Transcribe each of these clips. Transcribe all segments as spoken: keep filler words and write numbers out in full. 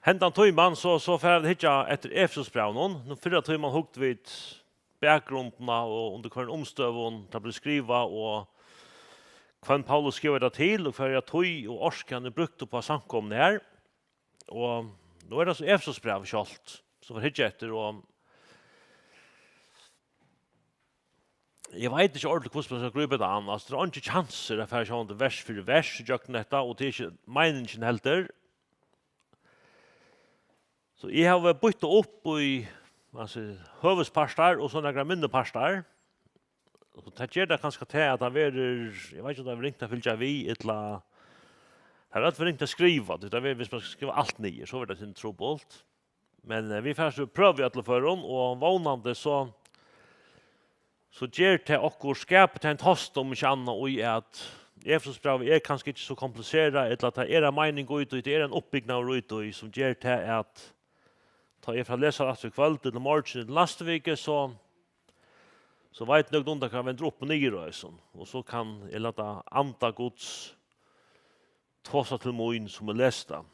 Hendan tíman, so, so fara vit hyggja eftir Efesusbrævinum. Nú fyrra tíman hugdu vit bakgrundina og undir hvørjum umstøðum tað bleiv skrivað, og hvønn Paulus skrivar tað til, og hvørja tíð og orku hann hevur brúkt upp á samkomuni her. Og nú er tað so Efesusbrævið sjálvt, sum vit hyggja eftir, og eg veit ikki ordiliga, hvussu man skal grípa tað an. Altso, tað er eingin kjansur at fara sjálvandi vers fyri vers ígjøgnum hetta, og tað er ikki meiningin heldur. So eg havi býtt tað upp í, altso, høvuðspartar og so nakrar minni partar. Og tað ger tað kanska til, at tað verður, eg veit ikki, um tað verður ringt at fylgja við, ella tað er alt for ringt at skriva, tí tað verður, viss man skal skriva alt niður, so verður tað sindur trupult. Men, eh, vit fara so prøva í øllum førum, og vónandi so, so ger tað okkum, skapar tað ein tost, um ikki annað, í at Efesusbrævið er kanska ikki so kompliserað, ella at tað er ein meining í tí, tað er ein uppbygnaður í tí, sum ger tað at tá eg fari at lesa aftur í kvøld, ella í morgin, ella næstu viku, so, so veit eg nøkulunda, hvat vendir upp og niður á hesum, og so kann eg lata anda Guds tosa til mín, sum eg lesi tað.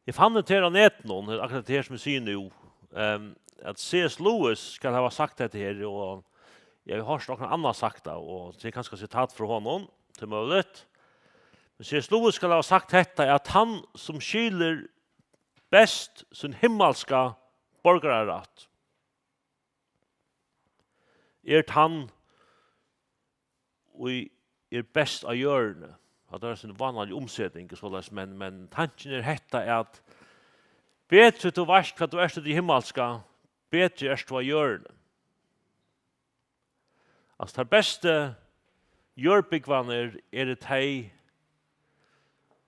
Eg fann hetta her á netinum, akkurát hetta her sum eg sigi nú, ehm, at C S Lewis skal hava sagt hetta her, og eg havi hoyrt onkran annan sagt tað, og tað er kanska sitat frá honum, tað er møguligt. Men C S Lewis skal hava sagt hetta, at hann sum skilir best sín himmalska borgararætt, er tann, ið er best á jørðini. Hatta er ein vánalig umseting, soleiðis, men, men tankin er hetta, at betri tú veitst, hvat tú ert í tí himmalska, betri ert tú á jørðini. Altso, teir bestu jørðbúgvarnir eru tey,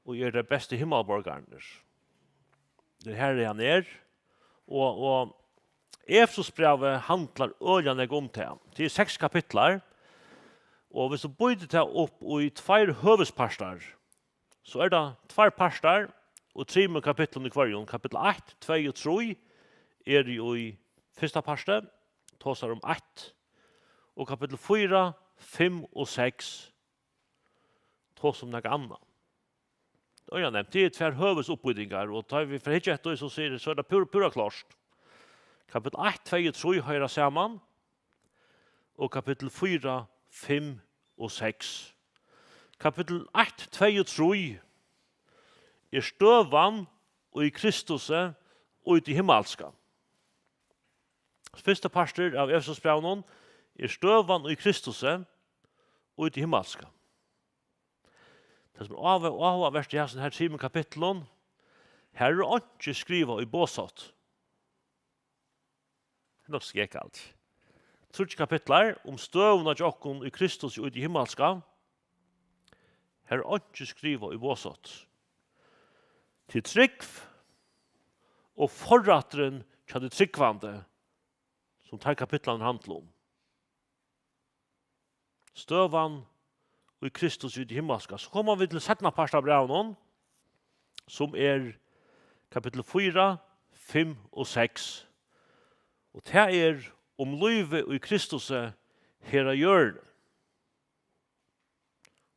og eru teir bestu himmalborgararnir. Tað er har, hann er. Og, og Efesusbrævið handlar øgiliga nógv um tað. Tað er seks kapitlar, og viss tú býtir tað upp í tveir høvuðspartar, so er tað tveir partar og trimum kapitlum í hvørjum. Kapitul eitt, tvey og trý eru í fyrsta parti, tosar um eitt, og kapitul fýra, fimm og seks tosa um nakað annað. Og eg nevndi, tað eru tvær høvuðsuppbýtingar, og tá vit fara at hyggja eftir, so sigur, so er tað púra, púra klárt. Kapitul eitt, tvey og trý hoyra saman, og kapitul fýra, fimm og seks. Kapitul eitt, tvey og trý er støðan í Kristusi og í tí himmalska. Fyrsti partur av Efesusbrævinum er støðan í Kristusi og í tí himmalska. Tað, sum er áhu-, áhugavert í hasum her trimum kapitlum, har er einki skrivað í boðshátti. Tað er nokk skegg alt. Tríggir kapitlar um støðuna hjá okkum í Kristus og í tí himmalska. Har er einki skrivað í boðshátti. Tað er trúgv og forrætturin hjá tí trúgvandi, sum teir kapitlarnir handla um. Støðan í Kristus í tí himmalska. So koma vit til seinna part av brævinum, sum er kapitul fýra, fimm og seks. Og tað er um lívið í Kristusi her á jørðini.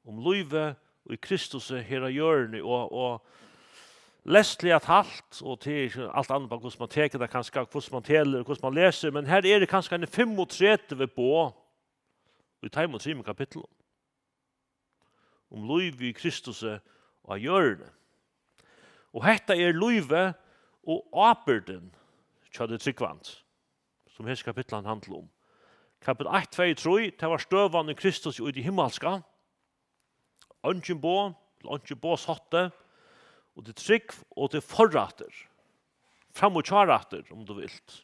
Um lívið í Kristusi her á jørðini, og, og lestliga talt, og tað er ikki alt annað, bara hvussu man tekur tað kanska, hvussu man telur, hvussu man lesur, men her eru kanska eini fimmogtretivu boð í teimum trimum kapitlum um lívið í Kristusi á jørðini. Og hetta er lívið og ábyrgdin hjá tí trúgvandi, sum hesi kapitlarnir handla um. Kapitul eitt, tvey, trý, tað var støðan í Kristus í tí himmalska. Eingin boð, eingin boðshátti, og tað er trúgv og tað er forrættur. Fram- og hjárættur, um tú vilt.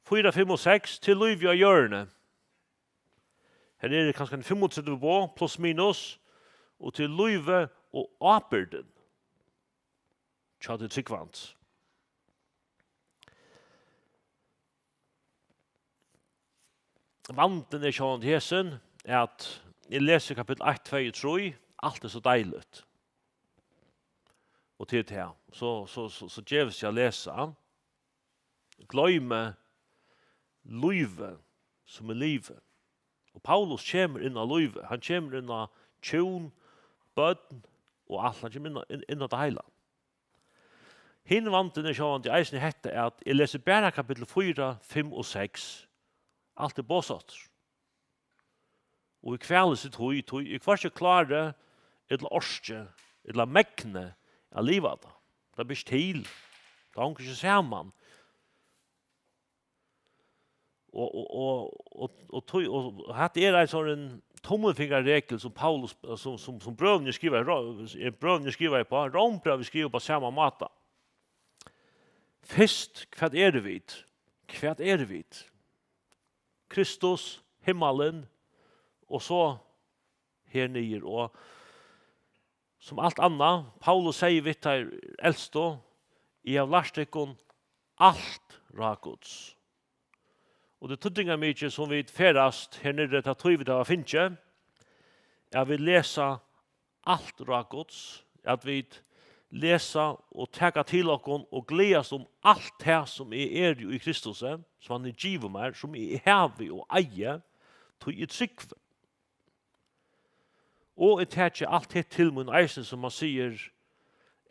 Fýra, fimm og seks, tað er lívið á jørðini. Her eru kanska eini fimmogtretivu boð, pluss minus, og tað er lívið og ábyrgdin hjá tí trúgvandi. Vandin er sjálvandi hesin, at eg lesi kapitul eitt, tvey og trý, alt er so deiligt. Og til tað, so, so, so, so gevist eg at lesa. Gloymi lívið, sum er livið. Og Paulus kemur inn á lívið. Hann kemur inn á hjún, børn og alt. Hann kemur inn á, inn, inn á tað heila. Hin vandin er sjálvandi eisini hetta, at eg lesi bara kapittul fýra, fimm og seks. Alt er boðshátt. Og eg kvalist í tí, tí eg hvørki klári, ella orki, ella megni at liva tað. Tað ber ikki til. Tað hongur ikki saman. Og, og, og, og, og, tí, og hatta er ein sånn tummelfingraregul sum Paulus, sum, sum, sum brøvini skriva, er brøvini skriva upp á, Rómbrævið skriva upp á sama máta. Fyrst, hvat eru vit? Hvat eru vit? Kristus, himmalin, og so her niður. Og sum alt annað, Paulus segði við teir elstu, eg havi lært tykkum alt ráð Guds. Og tað er týdningarmikið, sum vit ferðast her niðri, ta tíð vit hava fingið, at vit lesa alt ráð Guds, at vit lesa og taka til okkum og gleðast um alt tað, sum eg eri í Kristusi, sum hann er givið mær, sum eg havi og eigi, tí eg trúgvi. Og eg taki alt hitt til mín eisini, sum hann sigur,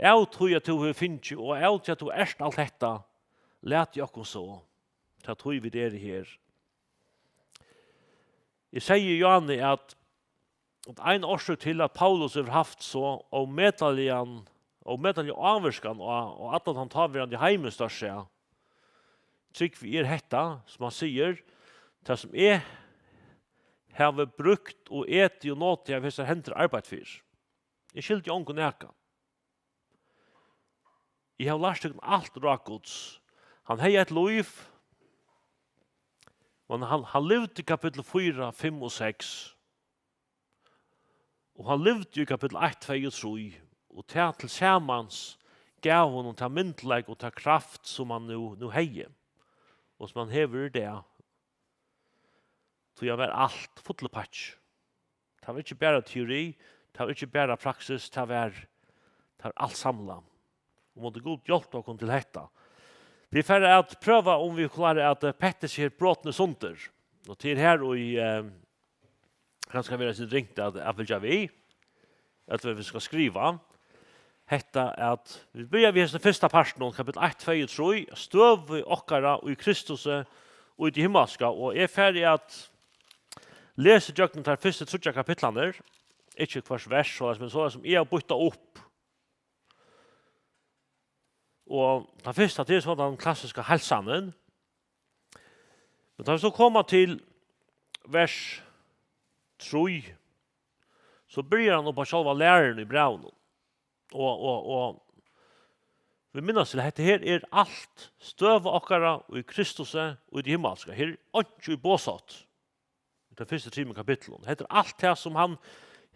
av tí at tú hevur fingið, og av tí at tú ert alt hetta, lat í okkum so, ta tíð vit eru her. Eg segði í Jóhanni, at, at ein orsøk til, at Paulus hevur havt so ómetaligan, ómetaliga ávirkan á, á allan tann táverandi heimin, stórt sett, trúgvi eg, er hetta, sum hann sigur, tað sum eg havi brúkt og etið og notið, havi hesar hendur arbeitt fyri. Eg skyldi ongum nakað. Eg havi lært tykkum alt ráð Guds. Hann hevði eitt lív, men hann, hann livdi kapittul fýra, fimm og seks. Og hann livdi í kapittul eitt, tvey og trý. Og tað til samans gav honum tað myndugleika og tað kraft, sum hann nú, nú hevði. Og sum hann hevur í dag. Tí hann var alt, fullur pakki. Tað var ikki bara teori, tað var ikki bara praksis, tað var, tað var alt samlað. Og mátti Gud hjálpa okkum til hetta. Vit fara at prøva, um vit klára at, eh, petta seg her brotini sundur. Og til her og í, eh, kanska vera so ringt at, at fylgja við, ella hvat vit skal skriva. Hetta at, vit byrja við hesum fyrsta partinum, kapittul eitt, tvey og trý, støðu okkara í Kristusi og í tí himmalska, og eg fari at lesa gjøgnum tær fyrstu tríggjar kapitlarnar, ikki hvørt vers, soleiðis, men soleiðis sum eg havi býtt tað upp. Og tað fyrsta, tað er so tann klassiska heilsanin. Men tá vit so koma til vers trý, so byrjar hann upp á sjálva læruna í brævinum. Og, og, og vit minnast til, at hetta her er alt støða okkara í Kristusi og í tí himmalska. Her er einki í boðshátt. Í teimum fyrstu trimum kapitlunum. Hetta er alt tað, sum hann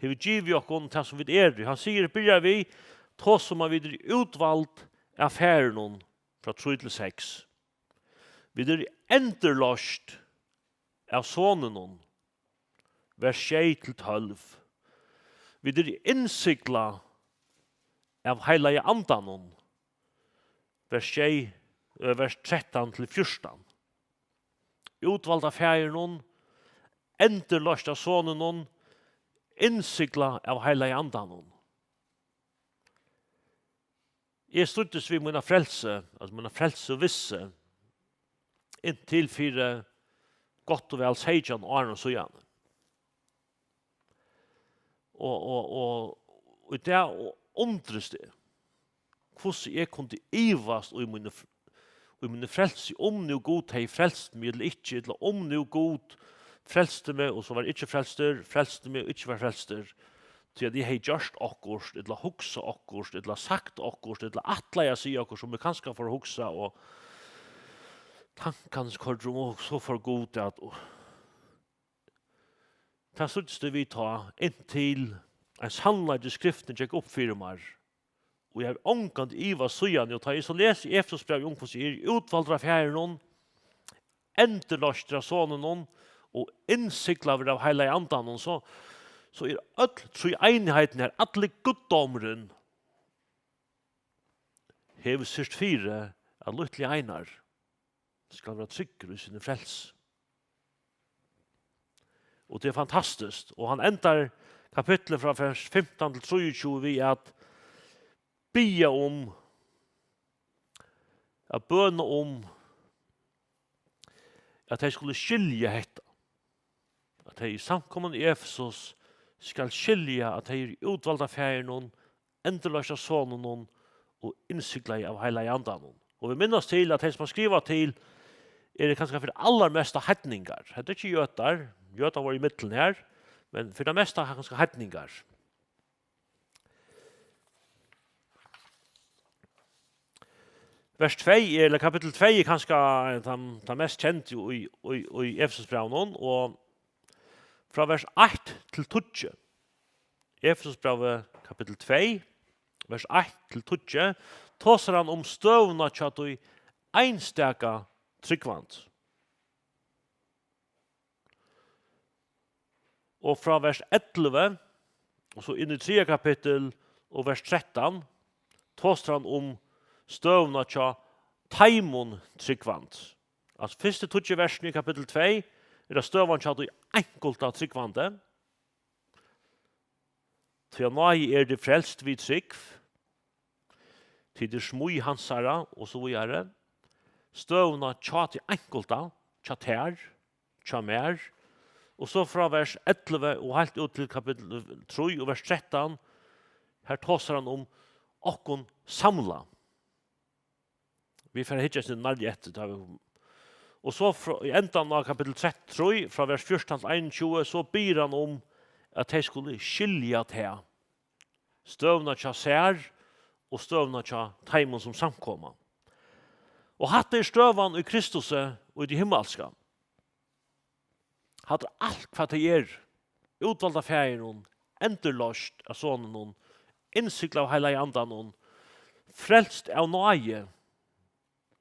hevur givið okkum, tað, sum vit eru. Hann sigur, byrjar við, tá sum at vit eru útvald av Faðirinum, frá trý til seks. Vit eru endurloyst av Soninum, vers sjey til tólv. Vit eru innsiglað av Heilaga Andanum, vers sjey, eh, vers trettan til fjúrtan. Útvald av Faðirinum, endurloyst av Soninum, innsiglað av Heilaga Andanum. Eg stríddist við mína frelsu, altso mína frelsuvissu, inntil fyri gott og væl seytjan árum síðani. Og, og, og, og í dag undrist eg, hvussu eg kundi ivast í míni, í míni frelsu, um nú Gud hevði frelst meg ella ikki, ella um nú Gud frelsti meg, og so var eg ikki frelstur, frelsti meg og ikki var frelstur. Tí at eg hevði gjørt okkurt, ella hugsað okkurt, ella sagt okkurt, ella ætlaði at siga okkurt, sum eg kanska fór at hugsa, og tankarnir koyrdu um, og so fór Gud at, og tað stríddist eg við tá, inntil ein sannleiki í Skriftini gekk upp fyri mær. Og eg havi ongantíð ivast síðani, og tá eg so lesi Efesusbrævið um, hvussu eg eri útvaldur av Faðirinum, endurloystur av Soninum og innsiglaður av Heilaga Andanum, so, so er øll tríeinigheiten her, allur guddómurin hevur syrgt fyri, at lítli Einar skal vera tryggur í síni frelsu. Og tað er fantastiskt. Og hann endar kapitlið frá vers fimtan til trýogtjúgu við at biðja um at bøna um, at tey skulu skilja hetta, at tey í samkomuni í Efesus skal skilja, at tey eru útvald av Faðirinum, endurloyst av Soninum og innsiglaði av Heilaga Andanum. Og vit minnast til, at tey, sum hann skrivar til, eru kanska fyri allarmesta heidningar. Hetta er ikki jødar, jødar vóru í miðlum her, men fyri tað mesta kanska heidningar. Vers tvey er, ella kapittul tvey er kanska tann, tann mest kendi í, í, í Efesusbrævinum, og frá vers eitt til tíggju. Efesusbrævið kapittul tvey, vers eitt til tíggju, tosar hann um støðuna hjá tí einstaka trúgvandi. Og frá vers ellivu og so inn í triðja kapittul og vers trettan tosar hann um støðuna hjá teimum trúgvandi. Altso, fyrstu tíggju versini í kapittul tvey er tað støðan hjá tí einkulta trúgvandi. Tí av náði eru tit frelst við trúgv. Tit eru smíð hansara, og so víðari. Støðuna hjá tí einkulta, hjá tær, hjá mær. Og so frá vers ellivu og heilt út til kapittul trý og vers trettan, her tosar hann um okkum samla. Vit fara at hyggja eitt sindur nærri eftir, tá vit, og so frá, í endan á kapittul trettan, frá vers fjúrtan til einogtjúgu, so biður hann um, at tey skulu skilja tað. Støðuna hjá sær og støðuna hjá teimum sum samkoma. Og hatta er støðan í Kristusi og í tí himmalska. Hatta er alt, hvat tey eru. Útvald av Faðirinum, endurloyst av Soninum, innsiglað av Heilaga Andanum, frelst av náði,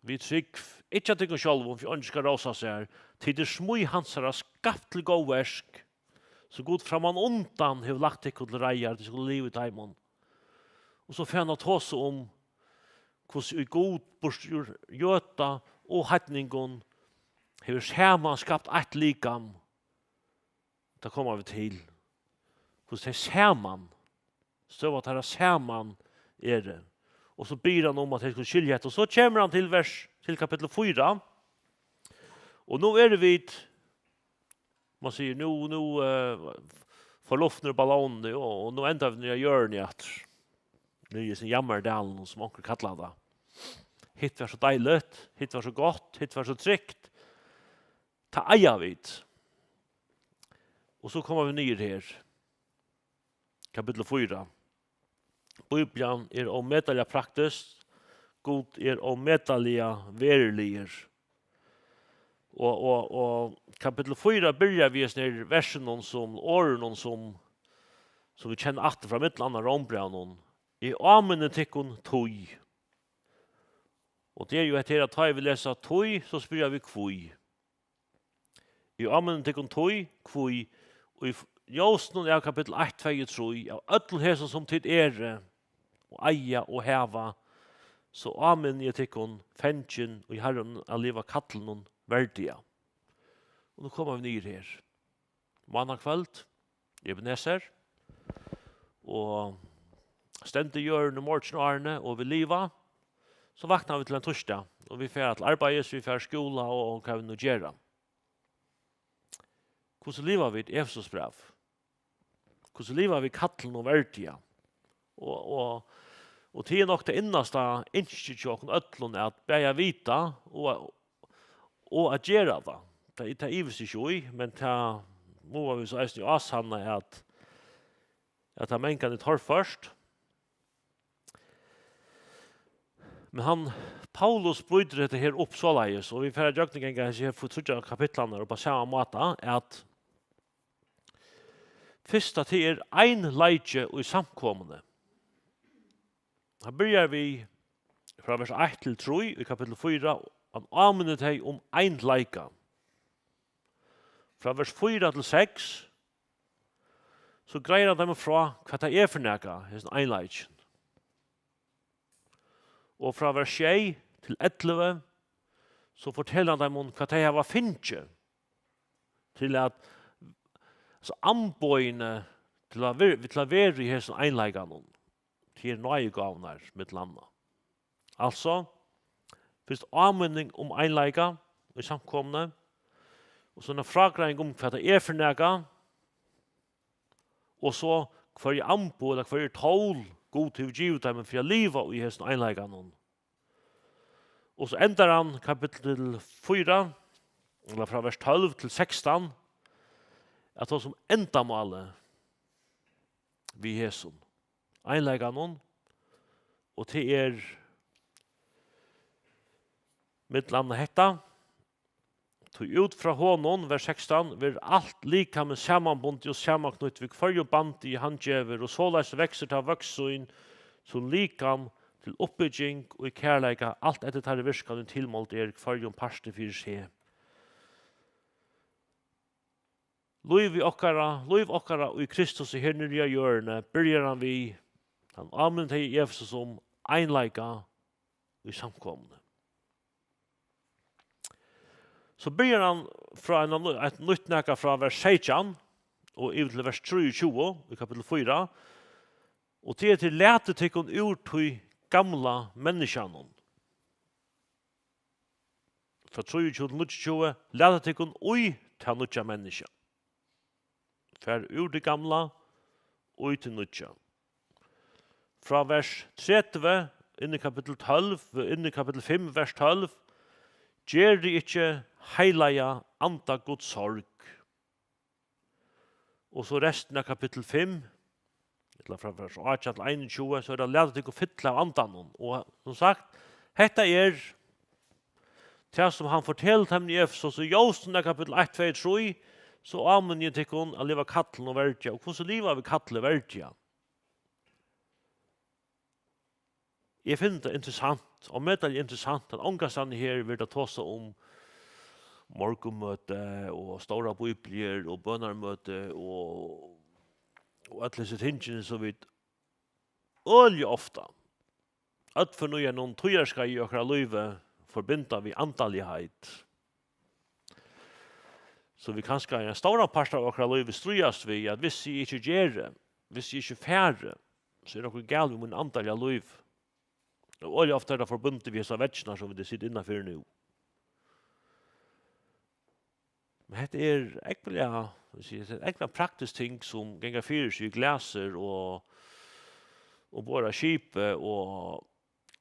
við trúgv, ikki av tykkum sjálvum, fyri eingin skal rósa sær. Tit eru smíð hansara, skapt til góð verk, sum Gud frammanundan hevur lagt tykkum til reiðar, tit skulu liva í teimum. Og so fer hann at tosa um, hvussu í Gud, burtur úr jøda og heidningum, hevur saman skapt eitt likam. Tað koma vit til. Hvussu tey saman, støða teirra saman eru. Og so biður hann um, at tey skulu skilja hetta. Og so kemur hann til vers, til kapittul fýra. Og nú eru vit, man sigur, nú, nú, eh, fór luftin úr ballónini, og, og nú enda vit niðri á jørðini aftur. Niðri í hesum jammardalinum, sum onkur kallar tað. Hitt var so deiligt, hitt var so gott, hitt var so trygt. Tað eiga vit. Og so koma vit niður her. Kapittul fýra. Bíblian er ómetaliga praktisk. Gud er ómetaliga veruligur. Og, og, og kapittul fýra byrjar við hesum her versunum sum, orðunum sum, sum vit kenna aftur frá millum annað Rómbrævinum. Eg áminni tykkum tí. Og tað er jú hetta her, at tá eg vil lesa tí, so spyrja vit hví. Eg áminni tykkum tí, hví, í f-, ljósinum av kapittul eitt, tvey og trý, av øllum hesum, sum tit eru, og eiga, og hava, so áminni eg tykkum, fangin í Harranum, at liva kallinum verdiga. Og nú koma vit niður her. Mánakvøld, Ebenezer, og stendur jørðin í morgin árini, og vit liva, so vakna vit til ein týsdag, og vit fara til arbeiðis, vit fara í skúla, og, og hvat vit nú gera. Hvussu liva vit Efesusbræv? Hvussu liva vit kallinum verdiga? Og, og, og tað er nokk tað innasta ynskið hjá okkum øllum, at bæði at vita og, og at gera tað. Tað, tað ivist ikki í, men tað mugu vit so eisini ásanna, at, at tað mangan er torført. Men hann, Paulus, brýtur hetta her upp soleiðis, og vit fara at gjøgnumganga hesi her tríggjar kapitlarnar upp á sama máta, at fyrsta, tað er einleiki í samkomuni. Hann byrjar við, frá vers eitt til trý í kapittul fýra, hann áminnir tey um einleika. Frá vers fýra til seks, so greiðir hann teimum frá, hvat tað er fyri nakað, hesin einleikin. Og frá vers sjey til ellivu, so fortelur hann teimum, hvat tey hava fingið til at, altso, amboðini til at ver-, til at vera í hesum einleikanum. Tað er náðigávurnar, millum annað. Altso, Fyrst áminning um einleika í samkomuni, og so ein frágreiðing um, hvat tað er fyri nakað, og so hvørji amboð ella hvørji tól Gud hevur givið teimum fyri at liva í hesum einleikanum. Og so endar hann kapittul fýra, ella frá vers tólv til sekstan, at tosa um endamálið við hesum einleikanum, og tað er millum annað hetta: Tí út frá honum, vers sekstan, verður alt likamið samanbundið og samanknýtt við hvørjum bandi hann gevur, og soleiðis veksur tað vøkst sín sum likam til uppbygging í kærleika, alt eftir teirri virkan, ið tilmáld er hvørjum parti fyri seg. Lív í okkara, lív okkara í Kristus er her niðri á jørðini, byrjar hann við, hann áminnir tey í Efesus um einleika í samkomuni. So byrjar hann frá ein, eitt nýtt nakað frá vers seytjan og yvir til vers trýogtjúgu í kapittul fýra, og tað er: Latið tykkum úr tí gamla menniskjanum. Frá trýogtjúgu til níggjuogtjúgu: Latið tykkum í tað nýggja menniskja. Far úr tí gamla og í tí nýggja. Frá vers tretivu inn í kapittul tólv, inn í kapittul fimm, vers tólv: Gerið ikki heilaga anda Guds sorg. Og so restin av kapittul fimm, ella frá vers átjan til einogtjúgu, so er tað: Latið tykkum fylla av andanum. Og sum sagt, hetta er tað, sum hann fortelur teimum í Efesus, í ljósinum av kapittul eitt, tvey og trý, so áminni eg tykkum at liva kallinum verdiga. Og hvussu liva vit kallinum verdiga? Eg finn tað interessant, ómetaliga interessant, at ongastaðni her verður tað tosað um morgunmøti og stórar bíbliur og bønarmøti og, og øll hesi tingini, sum vit øgiliga ofta, øll fornýja nú tíðarskeiðið í okkara lívi, forbinda við andaligheit. So vit kanska ein stóran part av okkara lívi stríðast við, at viss eg ikki geri, viss eg ikki fari, so er okkurt galið við mín andaliga lív. Og øgiliga ofta er tað forbundið við hesar veggirnar, sum vit sita innanfyri nú. Men hetta er ógvuliga, hvat skal eg siga, hetta er ógvuliga praktiskt ting, sum ganga fyri seg í glasir og, og borð á skipi og,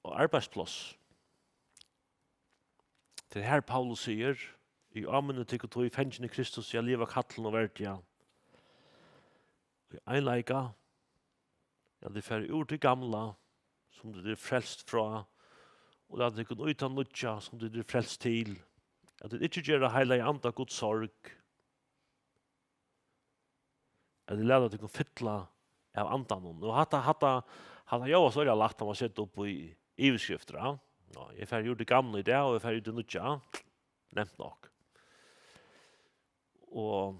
og arbeiðspláss. Tað er her Paulus sigur: Eg áminni tykkum tí, fangin í Kristus, at liva kallinum verdiga, í einleika, at tit fara úr tí gamla, sum tit eru frelst frá, og latið tykkum í tað nýggja, sum tit eru frelst til, at tit ikki gera heilaga anda Guds sorg, at tit lata tykkum fylla av andanum. Og hatta, hatta, hatta ljóðar so øgiliga lætt, tá man setur upp í yvirskriftir, ja. Ja, eg fari úr tí gamla í dag, og eg fari út í nýggja. Nemt nokk. Og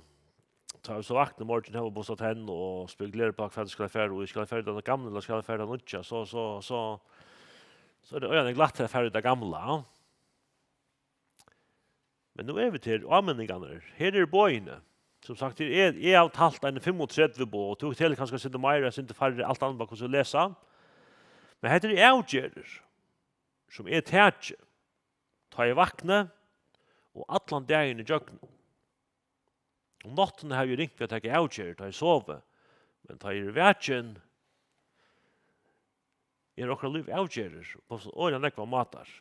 tá eg so vakni í morgin, havi bustað tenn og spekulera upp á, hvat eg skal fara, og eg skal fara í tað gamla, ella skal eg fara í tað nýggja, so, so, so, so er tað øgiliga lætt at fara í tað gamla. Men nú eru vit her, áminningarnar. Her eru boðini. Sum sagt, her er, eg havi talt eini fimmogtretivu boð, og tú telur kanska eitt sindur meira, eitt sindur færri, alt annað, bara hvussu tú lesur. Men hetta eru avgerðir, sum eg taki, tá eg vakni, og allan dagin ígjøgnum. Um náttina havi eg ringt við at taka avgerðir, tá eg sovi, men tá eg eri vakin, er okkara lív avgerðir upp á so øgiliga nógvar mátar.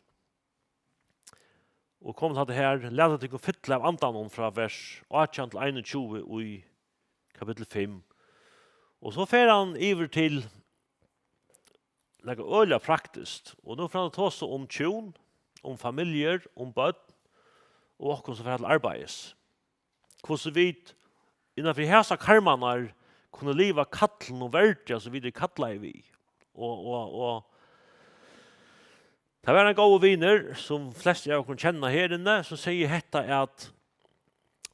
Og komið til hatta her: Latið tykkum fylla av andanum, frá vers átjan til einogtjúgu í kapittul fimm. Og so fer hann yvir til nakað øgiliga praktiskt. Og nú fer hann at tosa um hjún, um familjur, um børn og okkum sum fara til arbeiðis. Hvussu vit innan fyri hesar karmarnar kunnu liva kallinum verdiga, sum vit eru kallaðir við. Og, og, og tað var ein góður vinur, sum flestu av okkum kenna her inni, sum segði hetta, at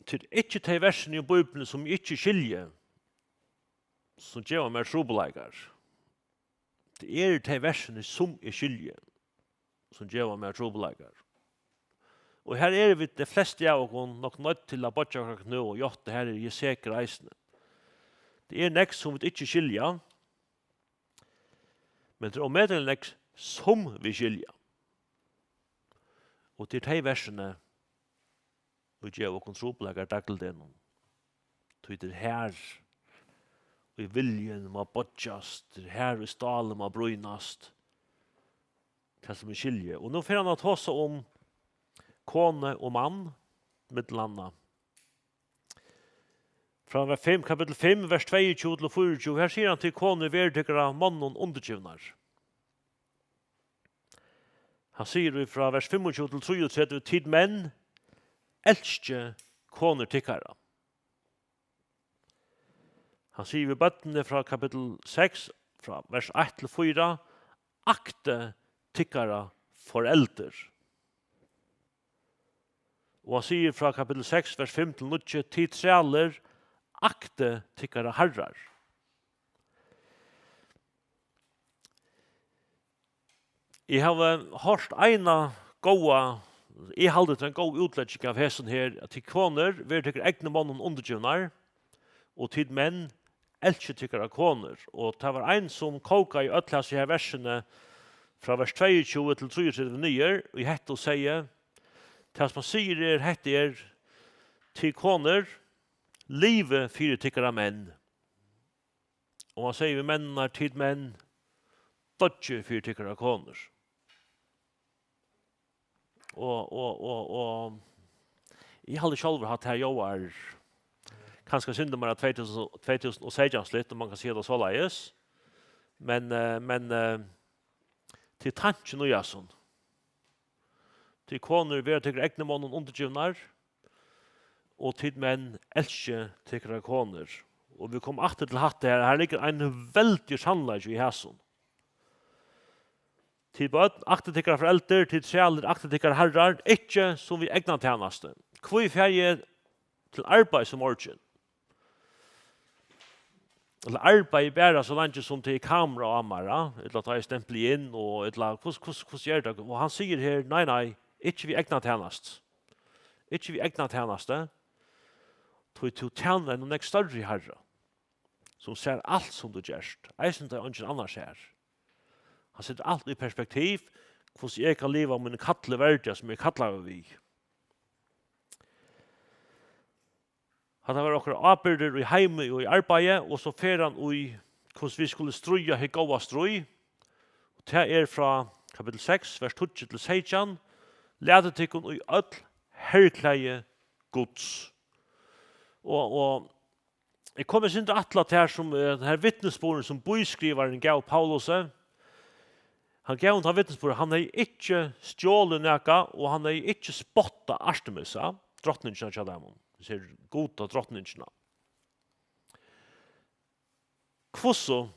tað er ikki tey versini í Bíbliuni, sum eg ikki skilji, sum geva mær trupulleikar. Tað eru tey versini, sum eg skilji, sum geva mær trupulleikar. Og her eru vit, tey flestu av okkum, nokk noydd til at boyggja okkara knø og játta: Her eri eg sekur eisini. Tað er nógv, sum vit ikki skilja, men tað er ómetaliga nógv, sum vit skilja. Og tað eru tey versini, ið geva okkum trupulleikar dagligdagnum. Tí tað er her, ið viljin má boyggjast, tað er her, ið stálið má brýnast, tað sum vit skilja. Og nú fer hann at tosa um konu og mann, millum annað. Frá vers fimm, kapittul fimm, vers tveyogtjúgu til fýraogtjúgu, her sigur hann: "Tit konur, verið tykkara monnum undirgivnar." Hann sigur í frá vers fimmogtjúgu til trýogtretivu: "Tit menn, elskið konur tykkara." Hann sigur við børnini frá kapittul seks, frá vers eitt til fýra: "Aktið tykkara foreldur." Og hann sigur frá kapittul seks, vers fimm til níggju: "Tit trælir, aktið tykkara harrar." Eg havi hoyrt eina góða, eg haldi, tað er ein góð útlegging av hesum her, at: "Tit konur, verið tykkara egnu monnum undirgivnar, og tit menn, elskið tykkara konur." Og tað var ein, sum kókaði øll hasi her versini frá vers tveyogtjúgu til trýogtretivu niður í hetta og segði: "Tað, sum hann sigur, er, hetta er: Tit konur, livið fyri tykkara menn." Og hann segði við menninar: "Tit menn, doyggið fyri tykkara konur." Og, og, og, og eg haldi sjálvur, at her ljóðar kanska eitt sindur meira tvey túsund, tvey túsund og seytjan slitt, um man kann siga tað soleiðis. Men, eh, men, eh, tað er tankin í hasum. "Tit konur, verið tykkara egnu monnum undirgivnar, og tit menn, elskið tykkara konur." Og vit koma aftur til hatta her. Her liggur ein veldigur sannleiki í hasum. "Tit børn, aktið tykkara foreldur, tit trælir, aktið tykkara harrar, ikki sum við egna tænastu. Hví fari eg til arbeiðis í morgin? Ella arbeiði bara so leingi, sum tað er kamera á mær, a? Ella tá eg stempli inn, og ella hvus-, hvus-, hvussu er tað?" Og hann sigur her: "Nei, nei, ikki við egna tænastu. Ikki við egna tænastu. Tí tú tænir einum nógv størri Harra, sum sær alt, sum tú gert, eisini tá eingin annar sær." Hann setir alt í perspektiv, hvussu eg kann liva míni kalli verdiga, sum eg kallaður við. Hatta var okkara ábyrgdir í heimi og í arbeiði, og so fer hann í, hvussu vit skulu stríða hið góða stríð. Og tað er frá kapittul seks, vers tíggju til seytjan: "Latið tykkum í øll herklæði Guds." Og, og eg kom eitt sindur at ætla tær sum, eh, tann her vitnisburðin sum bískrivarin gav Paulusi. Hann gav honum tann vitnisburð, hann hevði ikki stjólið nakað, og hann hevði ikki spottað Artemisa, drotningina hjá teimum. Vit siga Gud og drotningina. Hvussu,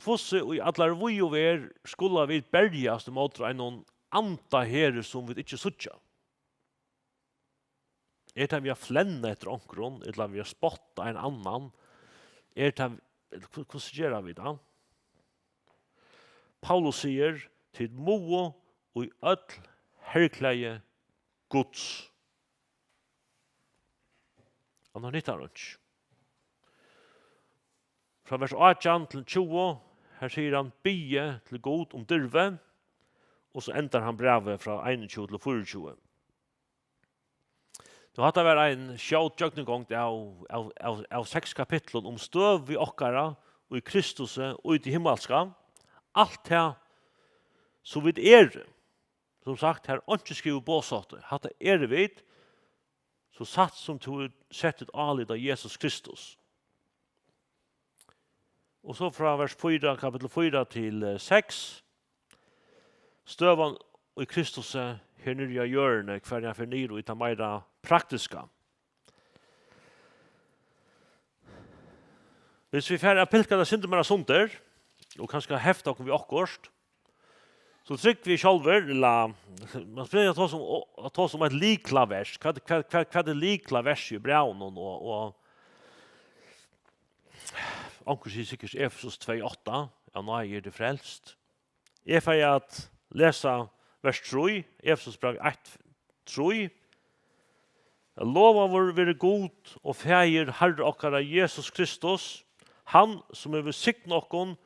hvussu í allar víð og verð skulu vit berjast ímóti einum andaheri, sum vit ikki síggja? Er tað við at flenna eftir onkrum, ella við at spotta ein annan? Er tað, ella hvu-, hvussu gera vit tað? Paulus sigur: "Tit mugu í øll herklæði Guds." Annars nyttar einki. Frá vers átjan til tjúgu, her sigur hann: "Biðið til Gud um dirvi", og so endar hann brævið frá einogtjúgu til fýraogtjúgu. Nú, hatta var ein skjót gjøgnumgongd av, av, av, av seks kapitlum um støðu okkara í Kristusi og í tí himmalska. Alt tað, sum vit eru. Sum sagt, her er einki skrivað boðsátt. Hatta eru vit, so satt sum tú hevur sett títt álit á Jesus Kristus. Og so frá vers fýra, kapittul fýra til, eh, seks. Støðan í Kristusi her niðri á jørðini, hvar hann fer niður í tað meira praktiska. Hvis vit fara at pilka tað sindur meira sundur, og kanska hefta okkum við okkurt, so trúgvi eg sjálvur, ella, man spyr at tosa um, at tosa um eitt lyklavers. Hvat, hvat, hvat, hvat er lyklaversið í brævinum? Og, og onkur sigur sikkurt Efesus tvey átta: "Av náði eru tit frelst." Eg fari at lesa vers trý, Efesus bræv eitt trý. "Lovaður veri Gud og Faðir Harra okkara Jesus Kristus, hann sum hevur signað okkum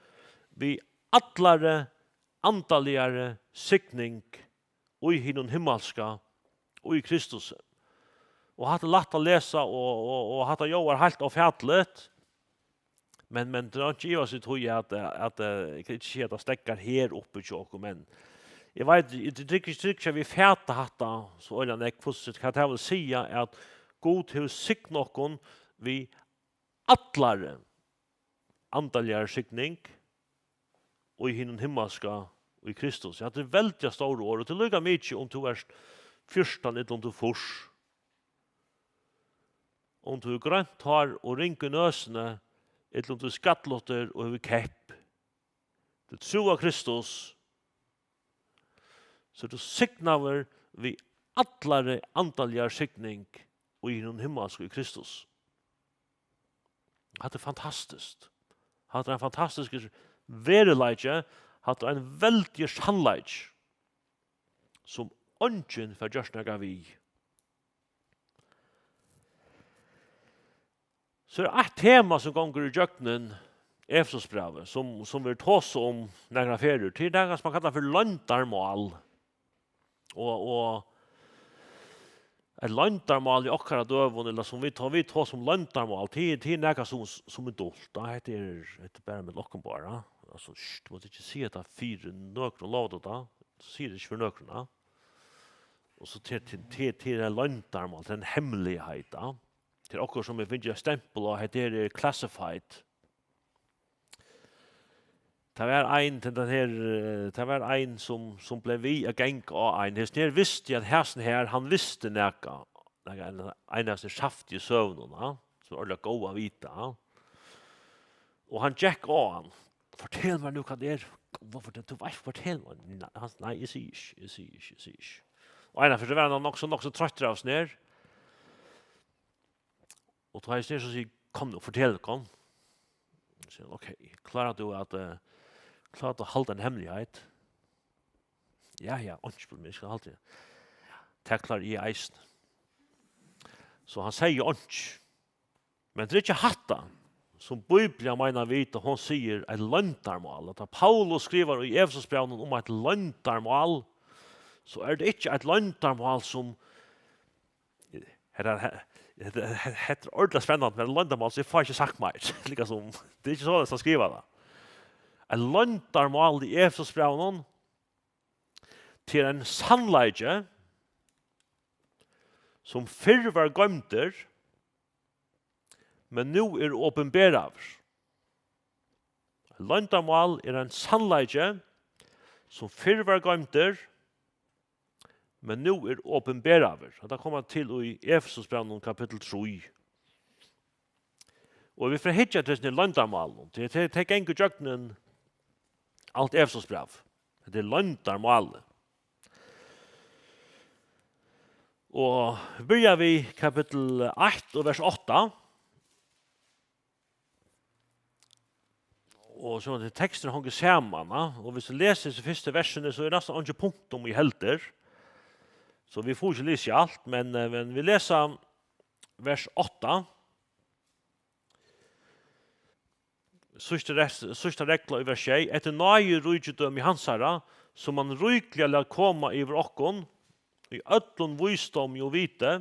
við allari andaligari signing í hinum himmalska, í Kristus. Og hatta er lætt at lesa, og, og, og hatta ljóðar heilt ófatiligt, men, men tað er ikki ivast í tí, at, at, eh, eg kann ikki siga, at tað steðgar her uppi hjá okkum, men eg veit, eg trúgvi ikki, trúgvi ikki, at vit fata hatta so øgiliga nógv, hvussu, hvat tað vil siga, at Gud hevur signað okkum við allari andaligari signing í hinum himmalska í Kristus. Ja, tað er veldiga stór orð, og tað er líka mikið, um tú ert fjúrtan ella um tú ert fýrs. Um tú hevur grønt hár og ring í nøsini, ella um tú ert skallutur og hevur kepp. Tú trúir á Kristus, so ert tú signaður við allari andaligari signing í hinum himmalsku í Kristus. Hatta er fantastiskt. Hatta er ein fantastiskur veruleiki. Hatta er ein veldigur sannleiki, sum eingin fær gjørt nakað við. So er eitt tema, sum gongur í gjøgnum Efesusbrævið, sum, sum vit tosa um nakrar ferðir. Tað er nakað, sum man kallar fyri loyndarmál. Og, og eitt loyndarmál í okkara døgum, ella sum vit, tá vit tosa um loyndarmál, tað er, tað er nakað, sum, sum er dult, tá. Hetta er, hetta er bara millum okkum báðar, tá. Altso, sh, tú mást ikki siga tað fyri nøkrum, lovar tú tað? Sig tað ikki fyri nøkrum, tá. Og so til, til, til, til eitt loyndarmál, til eina hemmeligheit, tá. Til okkara, sum hava fingið eitt stempul á, hetta her er classified. Tað var ein, til tann her, eh, tað var ein, sum, sum bleiv við at ganga á ein. Hesin her visti, at hasin her, hann visti nakað. Nakað, ein, ein av hesum saftigu søgunum, ja, sum er ordiliga góð at vita, ja. Og hann gekk á hann. "Fortel mær nú, hvat tað er." "Hvat fortel, tú veitst, fortel mær." "Nei," hann, "nei, eg sigi ikki, eg sigi ikki, eg sigi ikki." Og einaferð var hann nokk so, nokk so troyttur av hesum her. Og tá eg sneri, so sigi eg: "Kom nú, fortel, kom." So sigur hann: "Ok, klárar tú at, eh, klárar tú at halda ein hemmeligheit?" "Ja, ja, einki problem, eg skal halda tað." "Tað klári eg eisini." So hann segði einki. Men tað er ikki hatta, sum Bíblian meinar við, tá hon sigur eitt loyndarmál. At tá Paulus skrivar í Efesusbrævinum um eitt loyndarmál, so er tað ikki eitt loyndarmál, sum Hetta, he-, hetta, he-, hetta er ordiliga spennandi, men loyndarmál, so eg fái ikki sagt meir. Líkasum, tað er ikki soleiðis, hann skrivar tað. Eitt loyndarmál í Efesusbrævinum, tað er ein sannleiki, sum fyrr var goymdur, men nú er opinberaður. Loyndarmál er ein sannleiki, sum fyrr var goymdur, men nú er opinberaður. Hetta koma vit til í Efesusbrævinum kapittul trý. Og vit fara at hyggja til hesi loyndarmálini. Tey, tey, tey ganga ígjøgnum alt Efesusbræv. Hetta er loyndarmálið. Og byrja við kapittul eitt og vers átta. Og so, tekstur hongur saman, ja? Og viss tú lesur hesi fyrstu versini, so er næstan eingi punktum í heldur. So vit fáa ikki lisið alt, men, eh, men vit lesa vers átta. Síðsta res-, síðsta regla í vers sjey: "Eftir náðiríkidømi hansara, sum hann ríkliga læt koma yvir okkum, í øllum vísdómi og viti,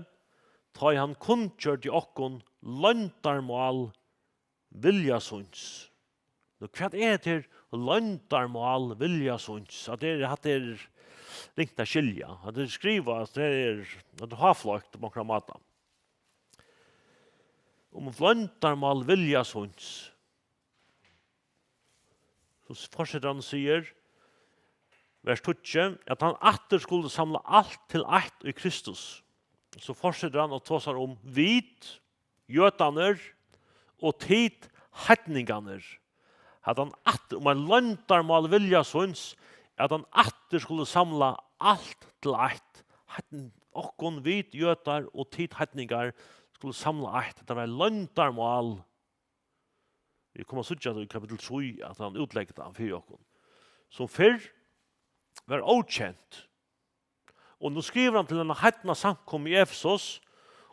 tá ið hann kunngjørdi okkum loyndarmál vilja síns." Nú, hvat er hetta her loyndarmál vilja síns? At tað er, at tað er ringt at skilja. At tað er skrivað, at tað er, at tað er háflókt á onkran máta. Um loyndarmál vilja síns. So fortsetir hann og sigur, vers tíggju, at hann aftur skuldi samla alt til eitt í Kristus. So fortsetir hann og tosar um vit, jødarnir, og tit, heidningarnir. At hann aftur, um eitt loyndarmál vilja síns, at hann aftur skuldi samla alt til eitt. Heidn-, okkum, vit, jødar, og tit, heidningar, skuldi samla eitt. Hetta var eitt loyndarmál. Vit koma at síggja tað í kapittul trý, at hann útleggur tað fyri okkum. Sum fyrr var ókent. Og nú skrivar hann til eina heidna samkomu í Efesus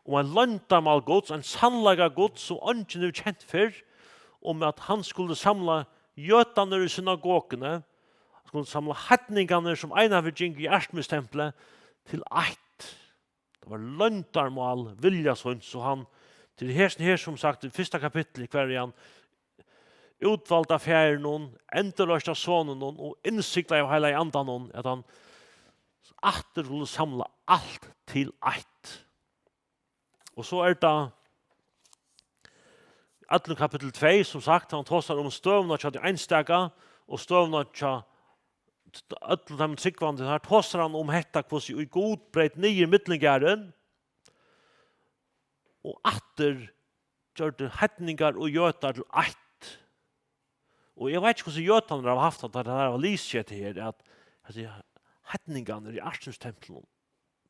um eitt loyndarmál Guds, ein sannleika Guds, sum eingin hevur kent fyrr, um at hann skuldi samla jødarnar í synagoguni, hann skuldi samla heidningarnar, sum einaferð gingu í Artemis-templið, til eitt. Tað var loyndarmál vilja síns, og hann, til hesin her, sum sagt, í fyrsta kapitli, hvar er hann, útvalda Faðirinum, endurloysta Soninum og innsiglaði av Heilaga Andanum, at hann aftur skuldi samla alt til eitt. Og so er tað í øllum kapittul tvey, sum sagt, hann tosar um støðuna hjá tí einstaka og støðuna hjá øllum teimum trúgvandi. Har tosar hann um hetta, hvussu ið Gud breyt niður millumgarðin og aftur gjørdi heidningar og jødar til eitt. Og eg veit ikki, hvussu jødarnir hava havt tað, tá teir hava lisið hetta her, at, at heidningarnir í Artemis-templinum,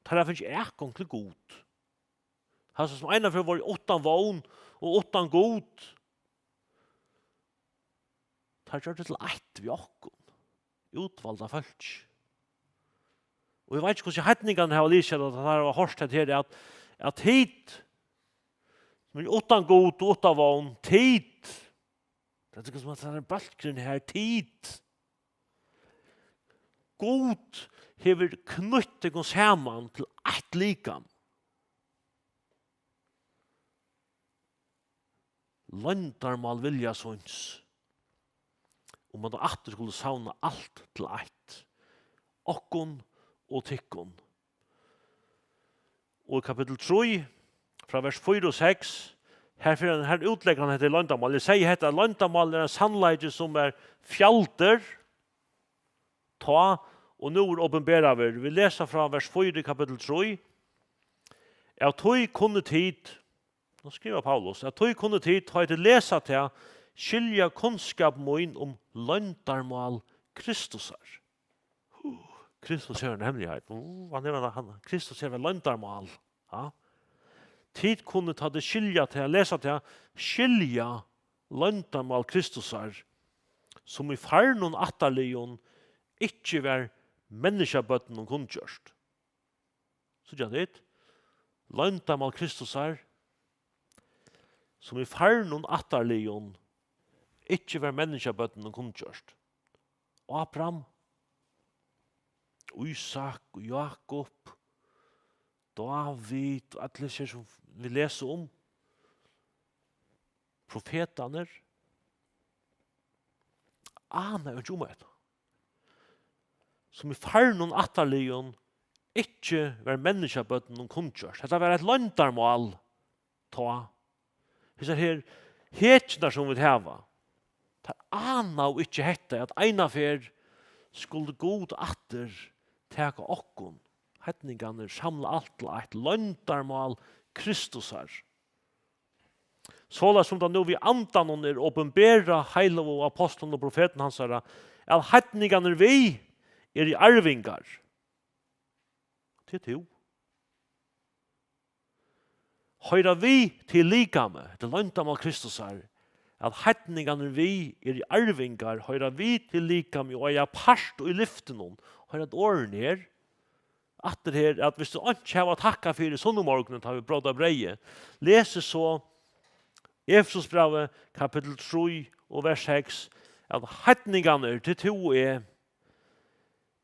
teir hava fingið atgongd til Gud. Hasir, sum einaferð vóru uttan vón og uttan Gud, teir gjørdu til eitt við okkum, útvalda fólki. Og eg veit ikki, hvussu heidningarnir hava lisið, at teir hava hoyrt hetta her, at, at tit, sum eru uttan Gud og uttan vón, tit, tað er sum at hann er bólkurin her, tit. Gud hevur knýtt tykkum saman til eitt likam. Loyndarmál vilja síns, um at hann aftur skuldi savna alt til eitt, okkum og tykkum. Og í kapittul trý, frá vers fýra og seks, her fer hann, her útleggur hann hetta loyndarmál. Eg sigi hetta, at loyndarmál er ein sannleiki, sum er fjaldur, tá og nú er opinberaður. Vit lesa frá vers fýra í kapittul trý. Av tí kunnu tit, nú skrivar Paulus, av tí kunnu tit, tá ið tit lesa tað, skilja kunnskap mín um loyndarmál Kristusar. Kristus er ein hemmeligheit. Uh, hann er ein, hann, Kristus er ein loyndarmál. Ja. Tit kunnu, tá tit skilja tað, lesa tað, skilja loyndarmál Kristusar, sum í farnum ættarliðum ikki var menniskjabørnunum kunngjørt. Síggja tit? Loyndarmál Kristusar, sum í farnum ættarliðum ikki var menniskjabørnunum kunngjørt. Abraham, Ísak og Jákup, Dávid og allir hesir, sum vit lesa um, profetarnir, ana eg ikki um hetta, sum í farnum ættarliðum ikki var menniskjabørnunum kunngjørt. Hetta var eitt loyndarmál tá. Hesar her hetjurnar, sum vit hava, tær anaðu ikki hetta, at einaferð skuldi Gud aftur taka okkum, heidningarnar, samla alt til eitt, loyndarmál Kristusar. Soleiðis sum tað nú við andanum er opinberað heilagu ápostlunum og profetum hansara, at heidningarnir við eru arvingar. Tað ert tú. Hoyra við til likamið, hetta er loyndarmál Kristusar, at heidningarnir við eru arvingar, hoyra við til likamið og eiga part í lyftinum. Hoyra at orðini her, aftur her, at viss tú einki hava at takka fyri sunnumorgunin, tá vit bróta breyðið, lesur so Efesusbrævið, kapittul trý og vers seks, at heidningarnir, tað ert tú og eg,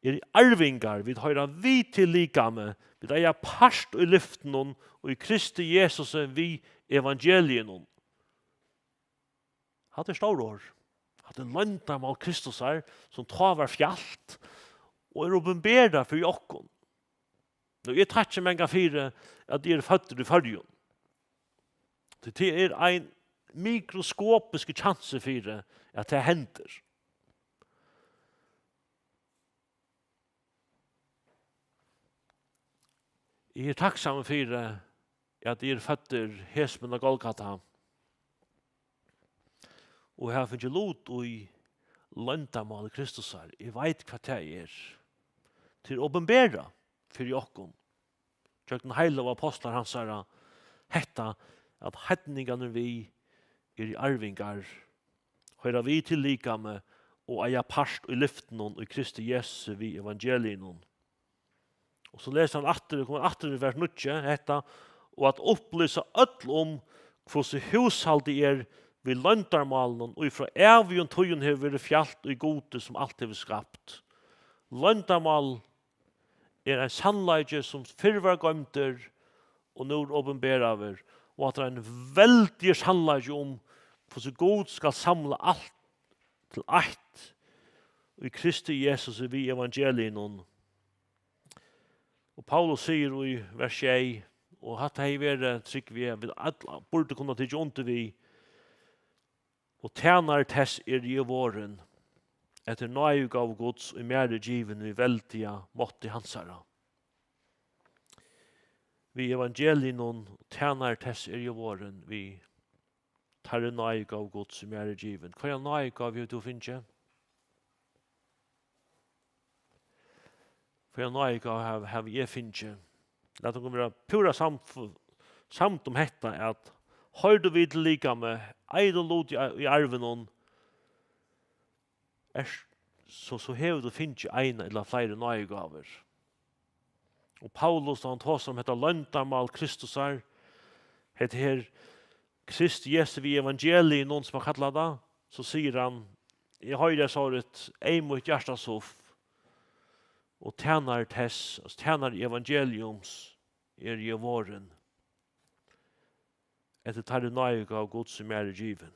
eru arvingar, vit hoyra við til likamið, vit eiga part í lyftinum og í Kristi Jesusi við evangeliinum. Hatta er stór orð. Hatta er loyndarmál Kristusar, sum tá var fjalt og er opinberað fyri okkum. Og eg takki manga fyri, at eg eri føddur í Føroyum. Tí tað er ein mikroskopiskur kjansi fyri, at tað hendir. Eg eri takksamur fyri, at eg eri føddur hesum á Golgata og havi fingið lut í loyndarmáli Kristusar. Eg veit, hvat tað er. Tað er opinberað fyri okkum gjøgnum heilagu ápostlar hansara, hetta, at heidningarnir við eru arvingar, hoyra við til likamið og eiga part í lyftinum í Kristi Jesusi við evangeliinum. Og so lesur hann aftur, kemur aftur í vers níggju, hetta, og at upplýsa øll um, hvussu húshaldið er við loyndarmálinum, ið frá ævigum tíðum hevur verið fjalt í Gudi, sum alt hevur skapt. Loyndarmál er ein sannleiki, sum fyrr var goymdur og nú er opinberaður, og at tað er ein veldigur sannleiki um, hvussu Gud skal samla alt til eitt í Kristi Jesusi við evangeliinum. Og Paulus sigur í vers sjey, og hatta hevði verið, trúgvi eg, vit øll burdu kunna tikið undir við, og tænari tess eri eg vorðin, eftir náðigávu Guds, ið mær er givin við veldiga mátti hansara. Við evangeliinum, tænari tess eri eg vorðin, við teirri náðigávu Guds, ið mær er givin. Hvørja náðigávu hevur tú fingið? Hvørja náðigávu hav-, havi eg fingið? Lat okkum vera púra samf-, samd um hetta, at hoyrir tú við til likamið, eigur tú lut í, í arvinum, ert, so, so hevur tú fingið eina ella fleiri náðigávur. Og Paulus, tá hann tosar um hetta loyndarmál Kristusar, hetta her Krist Jesu við evangeliinum, sum hann kallar tað, so sigur hann, eg hoyri so eitt eyðmýtt hjartasuff, og tænari tess, altso tænari evangeliums, eri eg vorðin, eftir teirri náðigávu Guds, sum mær er givin.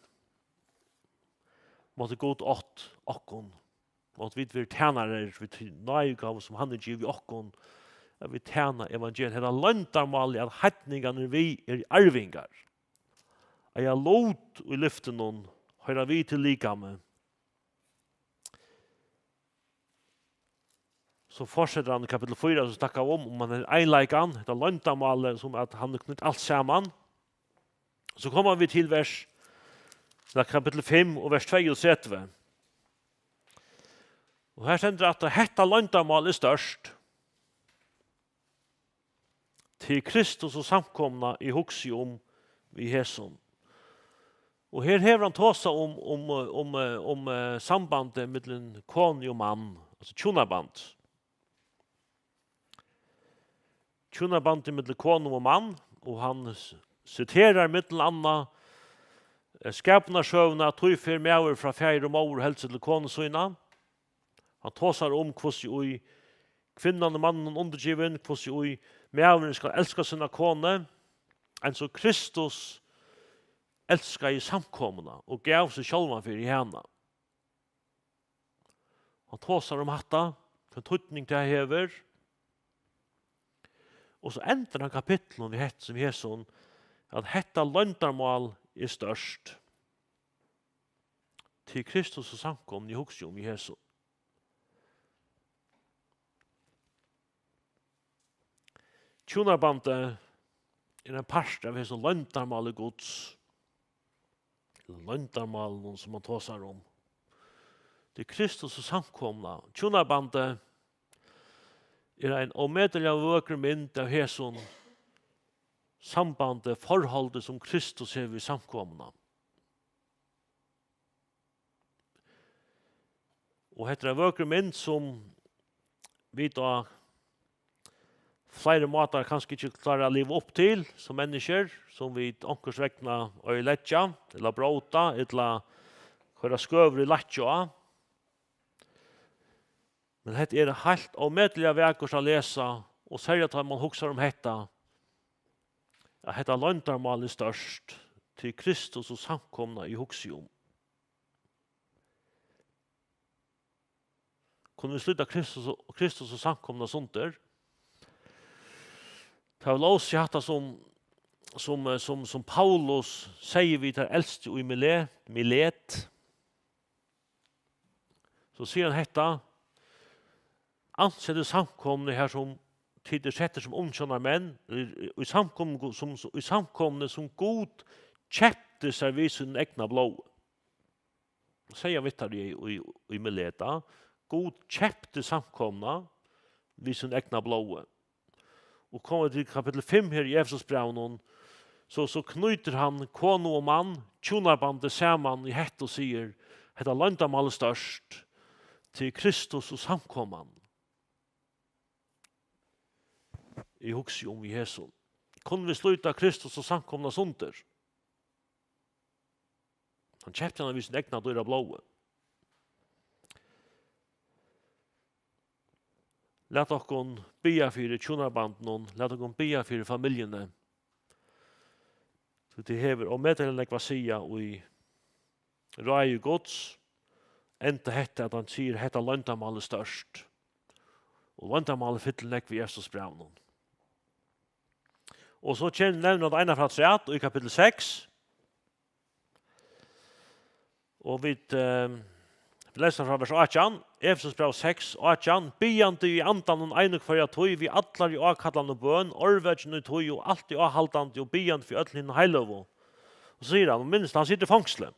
Mátti Gud átt okkum, mátti vit vera tænarar við tí náðigávu, sum hann hevur givið okkum, at vit tæna evangeliið. Hetta loyndarmálið, at heidningarnir við eru arvingar, eiga lut í lyftinum, hoyra við til likamið. So fortsetir hann í kapittul fýra, sum snakkar um, um hann er einleikan, hetta loyndarmálið, sum at hann er knýtt alt saman. So koma vit til vers, ella kapittul fimm og vers tveyogtretivu. Og her stendur at hetta loyndarmál er stórt. Til Kristus og samkomuna eg hugsi um við hesum. Og her hevur hann tosað um, um, um, um, eh, sambandið millum konu og mann, altso hjúnaband. Hjúnabandið millum konu og mann, og hann s-, siterar millum annað, eh, skapunarsøguna, at tí fer maður frá faðir og móður og heldur seg til konu sína. Hann tosar um, hvussu í kvinnan er manninum undirgivin, hvussu í maðurin skal elska sína konu, eins og Kristus elskaði samkomuna og gav seg sjálvan fyri hana. Hann tosar um hatta, hvønn týdning tað hevur. Og so endar hann kapitlinum við hetta sum hesum, at hetta loyndarmál er stórt. Til Kristus og samkomuna eg hugsi um í hesum. Hjúnabandið er ein partur av hesum loyndarmáli Guds. Loyndarmálinum, sum hann tosar um. Til Kristus og samkomuna. Hjúnabandið er ein ómetaliga vøkur mynd av hesum sambandi, forholdi, sum Kristus hevur við samkomuna. Og hetta er ein vøkur mynd, sum vit á fleiri mátar kanska ikki klára at liva upp til sum menniskjur, sum vit onkursvegna oyðileggja, ella bróta, ella koyra skøvur í lækki á. Men hetta er heilt ómetaliga vakurt at lesa, og serliga tá man hugsar um hetta, at hetta loyndarmál er stórt, til Kristus og samkomuna eg hugsi um. Kunnu vit slíta Kristus og, Kristus og samkomuna sundur? Tað var lósið hatta sum, sum, eh, sum, sum Paulus segði við teir elstu í Mile-, Milet. So sigur hann hetta: Ansetið samkomuni har sum tit eru settir sum umsjónarmenn, í, í samkomuni, sum, í samkomuni sum Gud keypti sær við sínum egna blóði. Segði hann við teir í, í, í Mileta: Gud keypti samkomuna við sínum egna blóði. Og koma vit til kapittul fimm her í Efesusbrævinum, so, so knýtir hann konu og mann, hjúnabandið, saman í hetta og sigur: Hetta loyndarmálið er stórt, til Kristus og samkoman eg hugsi um í hesum. Kunnu vit slíta Kristus og samkomuna sundur? Hann keypti hana við sín egna dýra blóði. Lat okkum biðja fyri hjúnabandinum, lat okkum biðja fyri familjuni. So tað hevur ómetaliga nógv at siga í ráði Guds, enda hetta, at hann sigur, hetta loyndarmálið er stórt. Og loyndarmálið fyllir nógv í Efesusbrævinum. Og so kemur, nevnir hann eina afturat í kapittul seks. Og vit, eh, lesa frá vers átjan, Efesusbræv seks, átjan: Biðjandi í andanum eina og hvørja tíð, við allari ákallandi bøn, árvekjandi í tí og altíð áhaldandi og biðjandi fyri øllum hinum heiløgu. Og so sigur hann, og minnist, hann situr í fongsli.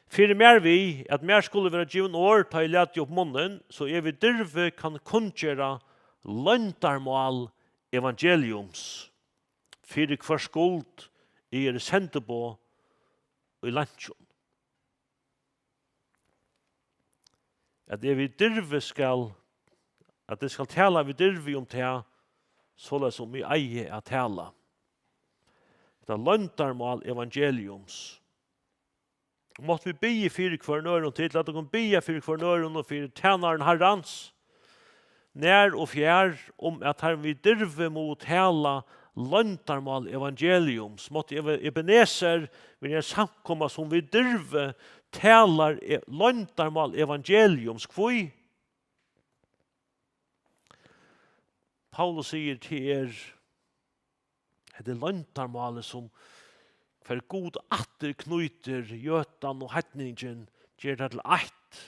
Fyri mær við, at mær skulu vera givin orð, tá eg lati upp munnin, so eg við dirvi kann kunngera loyndarmál evangeliums, fyri hvørs skuld eg eri sendiboð í leinkjum. At eg við dirvi skal, at eg skal tala við dirvi um tað, soleiðis sum eg eigi at tala. Hetta loyndarmál evangeliums. Máttu vit biðja fyri hvørjum øðrum, tit, lat okkum biðja fyri hvørjum øðrum og fyri tænarum Harrans, nær og fjær, um at teir við dirvi mugu tala loyndarmál evangeliums. Mátti Ebe-, Ebenezer vera ein samkoma, sum við dirvi talar e-, loyndarmál evangeliums. Hví? Paulus sigur, tað er, hetta er loyndarmálið, sum fær Gud aftur knýtir jødan og heidningin, ger tað til eitt.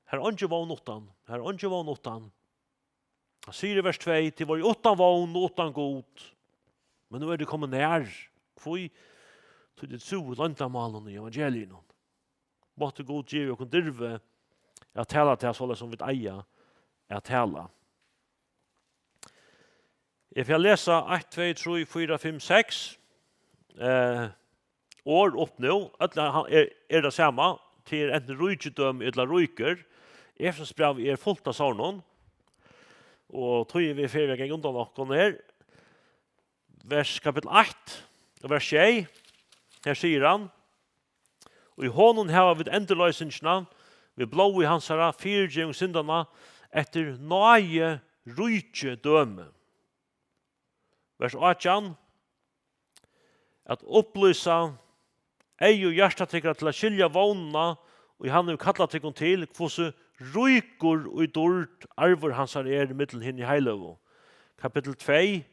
Har er eingin vón uttan, har er eingin vón uttan. Hann sigur í vers tvey, tit vóru uttan vón og uttan Gud, men nú eru tit komin nær. Hví? Tí tit trúðu loyndarmálinum í evangeliinum. Mátti Gud geva okkum dirvi at tala tað, soleiðis sum vit eiga at tala. Eg fari at lesa eitt, tvey, trý, fýra, fimm, seks, eh, orð upp nú. Øll er, er, er tað sama. Tað er antin ríkidømi ella ríkur. Efesusbrævið er fult av sovorðnum. Og tí er vit ferdig at ganga undan okkum her. Vers, kapittul eitt, og vers sjey. Her sigur hann: Og í honum hava vit endurloysingina við blóði hansara, fyrigeving syndanna, eftir náði ríkidømi. Vers átjan: At upplýsa eygu hjarta tykkara til at skilja vónina, ið hann hevur kallað tykkum til, hvussu ríkur í dýrd arvur hansara er millum hini heiløgu. Kapittul tvey,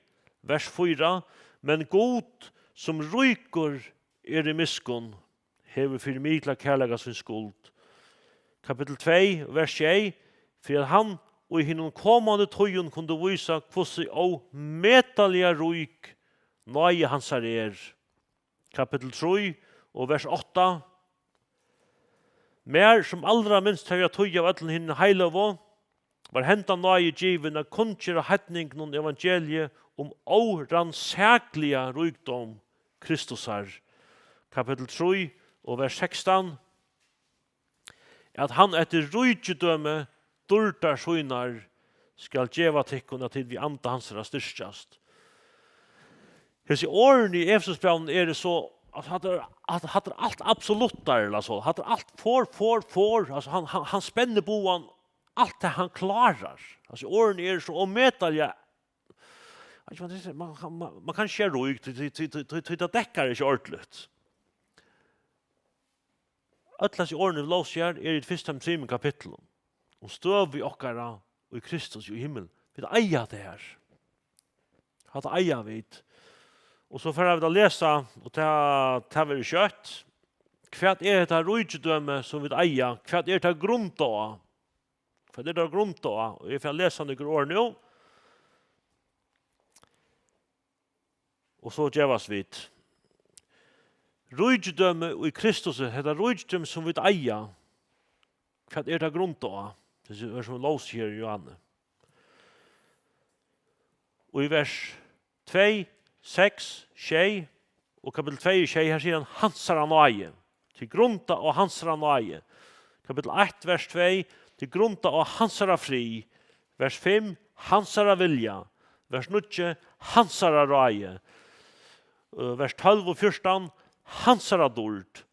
vers fýra: Men Gud, sum ríkur er í miskunn, hevur fyri mikla kærleika sín skuld. Kapittul tvey, vers sjey: Fyri at hann í hinum komandi tíðum kundi vísa, hvussu ómetaliga rík náði hansara er. Kapittul trý og vers átta: Mær, sum alra minst havi at týða av øllum hinum heiløgu, var henda náði givin at kunngera heidningunum evangeliið um órannsakliga ríkdóm Kristusar. Kapittul trý og vers sekstan: At hann eftir ríkidømi dýrdar sínar skal geva tykkum, at tit við anda hansara styrkjast. Hesi orðini í Efesusbrævinum eru so, at hatta er, at hatta er alt absoluttar, ella so, hatta er alt for, for, for, altso, hann, hann, hann spennir bogan, alt tað hann klárar. Altso, orðini eru so ómetaliga, altso, man, man, man, man kann ikki siga rík, tí, tí, tí tað dekkar ikki ordiligt. Øll hesi orðini, vit lósu her, eru í fyrstu trimum kapitlum um støðu okkara í Kristus í himmel. Vit eiga tað her. Hatta eiga vit. Og so fara vit at lesa, og tað, tað verður skjótt. Hvat er hetta ríkidømi, sum vit eiga? Hvat er tað grundað á? Hvat er tað grundað á? Og eg fari at lesa nøkur orð nú. Og so gevast vit. Ríkidømi í Kristusi, hetta ríkidømi, sum vit eiga, hvat er tað grundað á? Tað er, sum lósu her í Johannes. Og í vers tvey, seks, sjey og kapittul tvey og sjey, her sigur hann, hansara náði. Tað er grundað á hansara náði. Kapittul eitt, vers tvey, tað er grundað á hansara frið. Vers fimm, hansara vilja. Vers níggju, hansara ráði. Øh, vers tólv og fjúrtan, hansara dýrd.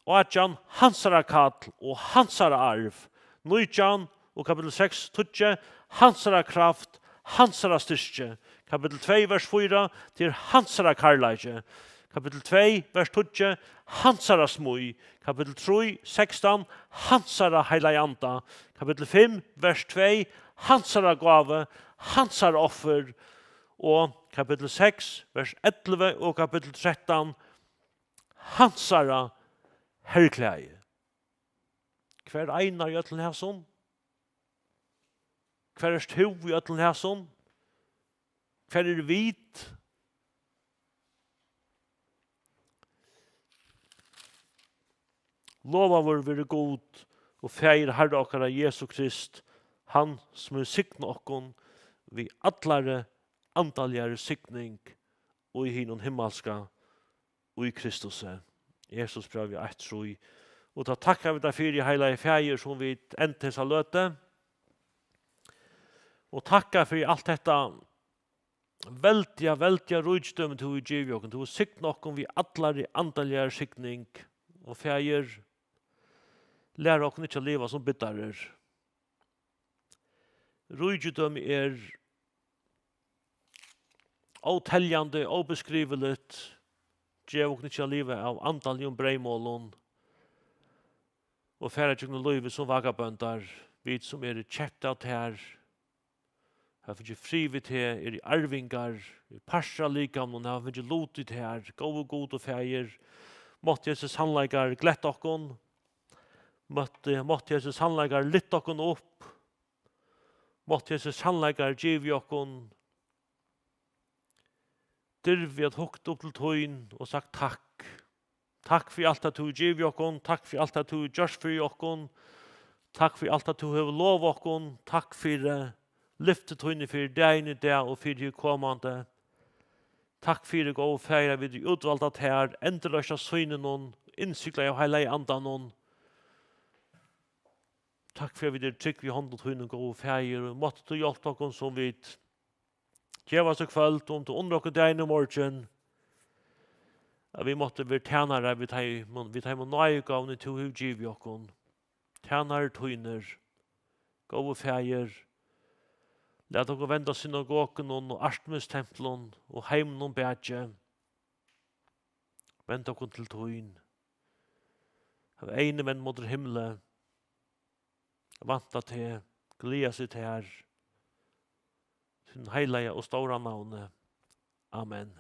Átjan, hansara kall og hansara arv. Nítjan, Og kapittul seks, tíggju, hansara kraft, hansara styrki. Kapittul tvey, vers fýra, tað er hansara kærleiki. Kapittul tvey, vers tíggju, hansara smíð. Kapittul trý, sekstan, hansara heilaga anda. Kapittul fimm, vers tvey, hansara gávu, hansara offur. Og kapittul seks, vers ellivu og kapittul trettan, hansara herklæði. Hvar er Einar í øllum hesum? Hvar ert tú í øllum hesum? Hvar eru vit? Lovaður veri Gud og Faðir Harra okkara Jesu Krist, hann sum hevur signað okkum við allari andaligari signing í hinum himmalska í Kristusi. Efesusbrævið eitt trý. Og tá takka vit tær fyri, heilagi Faðir, sum vit enda hesa løtu. Og takka fyri alt hetta veldiga, veldiga ríkidømi, tú hevur givið okkum. Tú hevur signað okkum við allari andaligari signing. Og Faðir, lær okkum ikki at liva sum biddarar. Ríkidømi er óteljandi, óbeskriviligt. Gev okkum ikki at liva av andaligum breyðmolum og fara gjøgnum lívið sum vakabóndar, vit sum eru keypt av tær, hava fingið frið við teg, eru arvingar, eru partur av likamum, hava fingið lut í tær, góði Gud og Faðir. Mátti hesir sannleikar gletta okkum, mátti, mátti hesir sannleikar lyfta okkum upp, mátti hesir sannleikar givið okkum dirvi at hugt upp til tín og sagt takk. Takk fyri alt, at tú hevur givið okkum. Takk fyri alt, at tú hevur gjørt fyri okkum. Takk fyri alt, at tú hevur lovað okkum. Takk fyri lyfti tíni fyri dagin í dag og fyri komandi. Takk fyri, góði Faðir, at vit eru útvald av tær, endurloyst av Syninum, innsiglað av Heilaga Andanum. Takk fyri, at vit eru trygg í hondum tínum, góði Faðir, og mátti tú hjálpa okkum, sum vit gevast í kvøld, um tú unnar okkum dagin í morgin, at vit máttu vera tænarar við teimum, við teimum náðigávunum, tú hevur givið okkum. Tænarar tínir, góði Faðir, lat okkum venda synagogunum og Artemis-templum og heiminum bakið. Vend okkum til tín. Hav eyguni vend móti himli. Vænta teg, gleðast í tær. Tín heilaga og stóra navni. Amen.